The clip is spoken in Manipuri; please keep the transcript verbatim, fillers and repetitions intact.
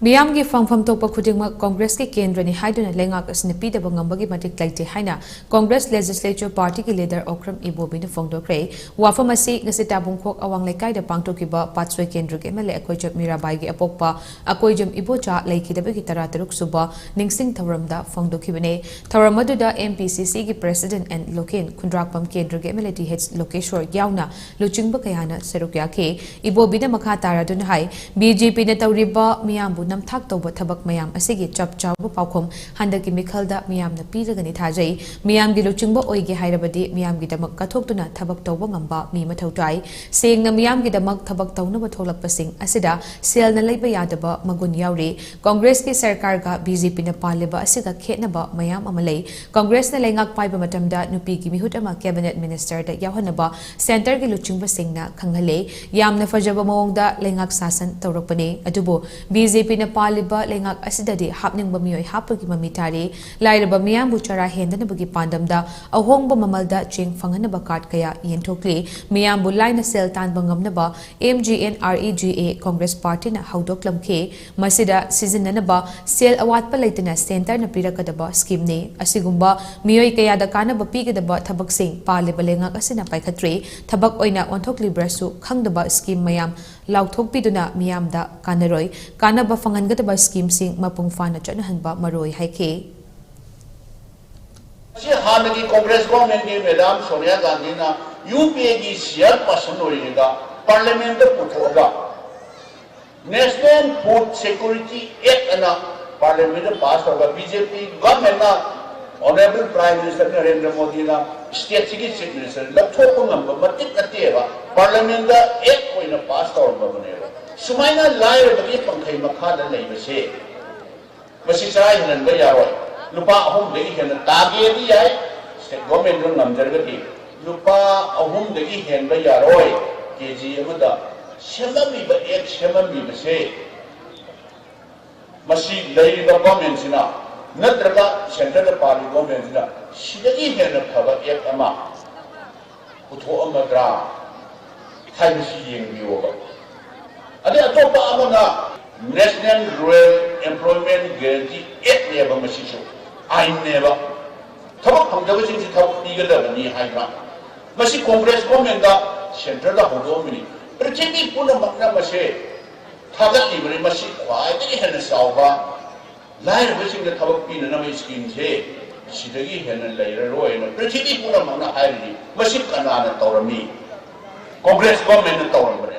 ꯃꯤꯌꯥꯝꯒꯤ ꯐꯪꯐꯝ ꯊꯣꯛꯄ ꯈꯨꯗꯤꯡꯃꯛ ꯀꯣꯡꯒ꯭ꯔꯦꯁꯀꯤ ꯀꯦꯟꯗ꯭ꯔꯅꯤ ꯍꯥꯏꯗꯨꯅ ꯂꯩꯉꯥꯛ ꯑꯁꯤꯅ ꯄꯤꯗꯕ ꯉꯝꯕꯒꯤ ꯃꯇꯤꯛ ꯂꯩꯇꯦ ꯍꯥꯏꯅ ꯀꯣꯡꯒ꯭ꯔꯦꯁ ꯂꯦꯖꯤꯁꯂꯦꯆꯔ ꯄꯥꯔꯇꯤꯒꯤ ꯂꯤꯗꯔ ꯑꯣꯀ꯭ꯔꯝ ꯏꯕꯣꯕꯤꯅ ꯐꯣꯡꯗꯣꯛꯈ꯭ꯔꯦ꯫ ꯋꯥꯐꯝ ꯑꯁꯤ ꯉꯁꯤ ꯇꯥꯕꯨꯡꯈꯣꯛ ꯑꯋꯥꯡ ꯂꯩꯀꯥꯏꯗ ꯄꯥꯡꯊꯣꯛꯈꯤꯕ ꯄꯥꯠꯁꯣꯏ ꯀꯦꯟꯗ꯭ꯔꯒꯤ ꯑꯦꯝ ꯑꯦꯜ ꯑꯦ ꯑꯩꯈꯣꯏꯖꯝ ꯃꯤꯔꯥꯕꯥꯏꯒꯤ ꯑꯄꯣꯛꯄ ꯑꯀꯣꯏꯖꯝ ꯏꯕꯣꯆꯥ ꯂꯩꯈꯤꯗꯕꯒꯤ ꯇꯔꯥ ꯇꯔꯨꯛ ꯁꯨꯕ ꯅꯤꯡꯁꯤꯡ ꯊꯧꯔꯝꯗ ꯐꯣꯡꯗꯣꯛꯈꯤꯕꯅꯤ꯫ ꯊꯧꯔꯝ ꯑꯗꯨꯗ ꯑꯦꯝ ꯄꯤ ꯁꯤ ꯁꯤꯒꯤ ꯄ꯭ꯔꯦꯁꯤꯗꯦꯟꯠ ꯑꯦꯟ ꯂꯣꯀꯦꯟ, ꯈꯨꯟꯗ꯭ꯔꯥꯛꯄꯝ ꯀꯦꯟꯗ꯭ꯔꯒꯤ M L A T H Lokeshor ꯌꯥꯎꯅ ꯂꯨꯆꯤꯡꯕ ꯀꯌꯥꯅ ꯁꯔꯨꯛ ꯌꯥꯈꯤ꯫ ꯏꯕꯣꯕꯤꯅ ꯃꯈꯥ ꯇꯥꯔꯗꯨꯅ ꯍꯥꯏ, ꯕꯤ ꯖꯦ ꯄꯤꯅ ꯇꯧꯔꯤꯕ ꯃꯤꯌꯥꯝꯕꯨ ꯅꯝꯊꯥꯛ ꯇꯧꯕ ꯊꯕꯛ ꯃꯌꯥꯝ ꯑꯁꯤꯒꯤ ꯆꯞ ꯆꯥꯕ ꯄꯥꯎꯈꯨꯝ ꯍꯟꯗꯛꯀꯤ ꯃꯤꯈꯜꯗ ꯃꯤꯌꯥꯝꯅ ꯄꯤꯔꯒꯅꯤ ꯊꯥꯖꯩ꯫ ꯃꯤꯌꯥꯝꯒꯤ ꯂꯨꯆꯤꯡꯕ ꯑꯣꯏꯒꯦ ꯍꯥꯏꯔꯕꯗꯤ ꯃꯤꯌꯥꯝꯒꯤꯗꯃꯛ ꯀꯠꯊꯣꯛꯇꯨꯅ ꯊꯕꯛ ꯇꯧꯕ ꯉꯝꯕ ꯃꯤ ꯃꯊꯧ ꯇꯥꯏ꯫ ꯁꯦꯡꯅ ꯃꯤꯌꯥꯝꯒꯤꯗꯃꯛ ꯊꯕꯛ ꯇꯧꯅꯕ ꯊꯣꯛꯂꯛꯄꯁꯤꯡ ꯑꯁꯤꯗ ꯁꯦꯜꯅ ꯂꯩꯕ ꯌꯥꯗꯕ ꯃꯒꯨꯟ ꯌꯥꯎꯔꯤ꯫ ꯀꯣꯡꯒ꯭ꯔꯦꯁꯀꯤ ꯁꯔꯀꯥꯔꯒ ꯕꯤ ꯖꯦ ꯄꯤꯅ ꯄꯥꯜꯂꯤꯕ ꯑꯁꯤꯒ ꯈꯦꯠꯅꯕ ꯃꯌꯥꯝ ꯑꯃ ꯂꯩ꯫ ꯀꯣꯡꯒ꯭ꯔꯦꯁꯅ ꯂꯩꯉꯥꯛ ꯄꯥꯏꯕ ꯃꯇꯝꯗ ꯅꯨꯄꯤꯒꯤ ꯃꯤꯍꯨꯠ ꯑꯃ ꯀꯦꯕꯤꯅꯦꯠ ꯃꯤꯅꯤꯁꯇꯔꯗ ꯌꯥꯎꯍꯟꯅꯕ ꯁꯦꯟꯇꯔꯒꯤ ꯂꯨꯆꯤꯡꯕꯁꯤꯡꯅ ꯈꯪꯍꯜꯂꯦ꯫ ꯌꯥꯝꯅ ꯐꯖꯕ ꯃꯑꯣꯡꯗ ꯂꯩꯉꯥꯛ ꯁꯥꯁꯟ ꯇꯧꯔꯛꯄꯅꯦ꯫ ꯑꯗꯨꯕꯨ ꯕꯤ ꯖꯦ ꯄꯤꯅ ꯄꯥꯜꯂꯤꯕ ꯂꯩꯉꯥꯛ ꯑꯁꯤꯗꯗꯤ ꯍꯥꯞꯅꯤꯡꯕ ꯃꯤꯑꯣꯏ ꯍꯥꯞꯄꯒꯤ ꯃꯃꯤ ꯇꯥꯔꯤ꯫ ꯂꯥꯏꯔꯕ ꯃꯤꯌꯥꯝꯕꯨ ꯆꯔꯥ ꯍꯦꯟꯗꯅꯕꯒꯤ ꯄꯥꯟꯗꯝꯗ ꯑꯍꯣꯡꯕ ꯃꯃꯜꯗ ꯆꯦꯡ ꯐꯪꯍꯟꯅꯕ ꯀꯥꯔꯗ ꯀꯌꯥ ꯌꯦꯟꯊꯣꯛꯂꯤ꯫ ꯃꯤꯌꯥꯝꯕꯨ ꯂꯥꯏꯅ ꯁꯦꯜ ꯇꯥꯟꯕ ꯉꯝꯅꯕ M G N R E G A Congress ꯄꯥꯔꯇꯤꯅ ꯍꯧꯗꯣꯛꯂꯝꯈꯤ꯫ ꯃꯁꯤꯗ ꯁꯤꯖꯤꯟꯅꯅꯕ ꯁꯦꯜ ꯑꯋꯥꯠꯄ ꯂꯩꯇꯅ ꯁꯦꯟꯇꯔꯅ ꯄꯤꯔꯛꯀꯗꯕ ꯁ꯭ꯀꯤꯝꯅꯤ꯫ ꯑꯁꯤꯒꯨꯝꯕ ꯃꯤꯑꯣꯏ ꯀꯌꯥꯗ ꯀꯥꯟꯅꯕ ꯄꯤꯒꯗꯕ ꯊꯕꯛꯁꯤꯡ ꯄꯥꯜꯂꯤꯕ ꯂꯩꯉꯥꯛ ꯑꯁꯤꯅ ꯄꯥꯏꯈꯠꯇ꯭ꯔꯤ꯫ ꯊꯕꯛ ꯑꯣꯏꯅ ꯑꯣꯟꯊꯣꯛꯂꯤꯕ꯭ꯔꯁꯨ ꯈꯪꯗꯕ ꯁ꯭ꯀꯤꯝ ꯃꯌꯥꯝ ꯂꯥꯎꯊꯣꯛꯄꯤꯗꯨꯅ ꯃꯤꯌꯥꯝꯗ ꯀꯥꯟꯅꯔꯣꯏ꯫ ꯀꯥꯟꯅꯕ ꯐꯪꯍꯟꯒꯗꯕ ꯁ꯭ꯀꯤꯝꯁꯤꯡ ꯃꯄꯨꯡ ꯐꯥꯅ ꯆꯠꯅꯍꯟꯕ ꯃꯔꯨꯑꯣꯏ ꯍꯥꯏꯈꯤ꯫ ꯃꯁꯤ ꯍꯥꯟꯅꯒꯤ ꯀꯣꯡꯒ꯭ꯔꯦꯁ ꯒꯣꯔꯃꯦꯟꯒꯤ ꯃꯦꯗꯥꯝ ꯁꯣꯅꯤꯌꯥ ꯒꯥꯟꯙꯤꯅ ꯌꯨ ꯄꯤ ꯑꯦꯒꯤ ꯆꯤꯌꯔ ꯄꯥꯔꯁꯟ ꯑꯣꯏꯔꯤꯉꯩꯗ ꯄꯥꯔꯂꯤꯌꯥꯃꯦꯟꯠꯇ ꯄꯨꯊꯣꯛꯑꯒ National Food Security Act ꯑꯅ ꯄꯥꯔꯂꯤꯌꯥꯃꯦꯟꯠꯇ ꯄꯥꯁ ꯇꯧꯔꯒ ꯕꯤ ꯖꯦ ꯄꯤ ꯒꯣꯔꯃꯦꯟꯠꯅ ꯑꯣꯅꯔꯦꯕꯜ ꯄ꯭ꯔꯥꯏꯝ ꯃꯤꯅꯤꯁꯇꯔ ꯅꯔꯦꯟꯗ꯭ꯔ ꯃꯣꯗꯤꯅ ꯁ꯭ꯇꯦꯠꯁꯤꯒꯤ ꯆꯤꯐ ꯃꯤꯅꯤꯁꯇꯔ ꯂꯧꯊꯣꯛꯄ ꯉꯝꯕ ꯃꯇꯤꯛ ꯅꯠꯇꯦꯕ꯫ ꯄꯥꯔꯂꯤꯌꯥꯃꯦꯟꯠꯇ ꯑꯦꯛ ꯑꯣꯏꯅ ꯄꯥꯁ ꯇꯧꯔꯝꯃꯕꯅꯦꯕ꯫ ꯁꯨꯃꯥꯏꯅ ꯂꯥꯏꯔꯕꯒꯤ ꯄꯪꯈꯩ ꯃꯈꯥꯗ ꯂꯩꯕꯁꯦ ꯃꯁꯤ ꯆꯔꯥ ꯍꯦꯟꯍꯟꯕ ꯌꯥꯔꯣꯏ꯫ ꯂꯨꯄꯥ ꯑꯍꯨꯝꯗꯒꯤ ꯍꯦꯟꯅ ꯇꯥꯒꯦꯗꯤ ꯌꯥꯏ, ꯁ꯭ꯇꯦꯠ ꯒꯣꯔꯃꯦꯟꯠꯅ ꯉꯝꯖꯔꯒꯗꯤ꯫ ꯂꯨꯄꯥ ꯑꯍꯨꯝꯗꯒꯤ ꯍꯦꯟꯕ ꯌꯥꯔꯣꯏ꯫ ꯀꯦ ꯖꯤ ꯑꯃꯗ ꯁꯦꯝꯃꯝꯃꯤꯕ ꯑꯦꯛ ꯁꯦꯝꯃꯝꯃꯤꯕꯁꯦ ꯃꯁꯤ ꯂꯩꯔꯤꯕ ꯒꯣꯔꯃꯦꯟꯠꯁꯤꯅ ꯅꯠꯇ꯭ꯔꯒ ꯁꯦꯟꯇꯔꯗ ꯄꯥꯜꯂꯤꯕ ꯒꯣꯔꯃꯦꯟꯠꯁꯤꯅ ꯁꯤꯗꯒꯤ ꯍꯦꯟꯅ ꯐꯕ ꯑꯦꯛ ꯑꯃ ꯄꯨꯊꯣꯛꯑꯝꯃꯗ꯭ꯔꯥ ꯍꯥꯏꯕꯁꯤ ꯌꯦꯡꯕꯤꯌꯣꯕ꯫ ꯑꯗꯩ ꯑꯇꯣꯞꯄ ꯑꯃꯅ National Rural Employment Guarantee Act ꯅꯦꯕ ꯃꯁꯤꯁꯨ, ꯑꯥꯏꯟꯅꯦꯕ꯫ ꯊꯕꯛ ꯐꯪꯗꯕꯁꯤꯡꯁꯤ ꯊꯕꯛ ꯄꯤꯒꯗꯕꯅꯤ ꯍꯥꯏꯕ꯫ ꯃꯁꯤ ꯀꯣꯡꯒ꯭ꯔꯦꯁ ꯒꯣꯔꯃꯦꯟꯗ ꯁꯦꯟꯇꯔꯗ ꯍꯧꯗꯣꯛꯑꯝꯃꯤꯅꯤ꯫ ꯄ꯭ꯔꯤꯊꯤꯕꯤ ꯄꯨꯝꯅꯃꯛꯅ ꯃꯁꯦ ꯊꯥꯒꯠꯂꯤꯕꯅꯤ꯫ ꯃꯁꯤ ꯈ꯭ꯋꯥꯏꯗꯒꯤ ꯍꯦꯟꯅ ꯆꯥꯎꯕ ꯂꯥꯏꯔꯕꯁꯤꯡꯗ ꯊꯕꯛ ꯄꯤꯅꯅꯕ ꯁ꯭ꯀꯤꯝꯁꯦ ꯁꯤꯗꯒꯤ ꯍꯦꯟꯅ ꯂꯩꯔꯔꯣꯏꯅ ꯄ꯭ꯔꯤꯊꯤꯕꯤ ꯄꯨꯝꯅꯃꯛꯅ ꯍꯥꯏꯔꯤꯅꯤ꯫ ꯃꯁꯤ ꯀꯅꯥꯅ ꯇꯧꯔꯝꯃꯤ? ꯀꯣꯡꯒ꯭ꯔꯦꯁ ꯒꯣꯔꯃꯦꯟꯅ ꯇꯧꯔꯝꯕꯅꯤ꯫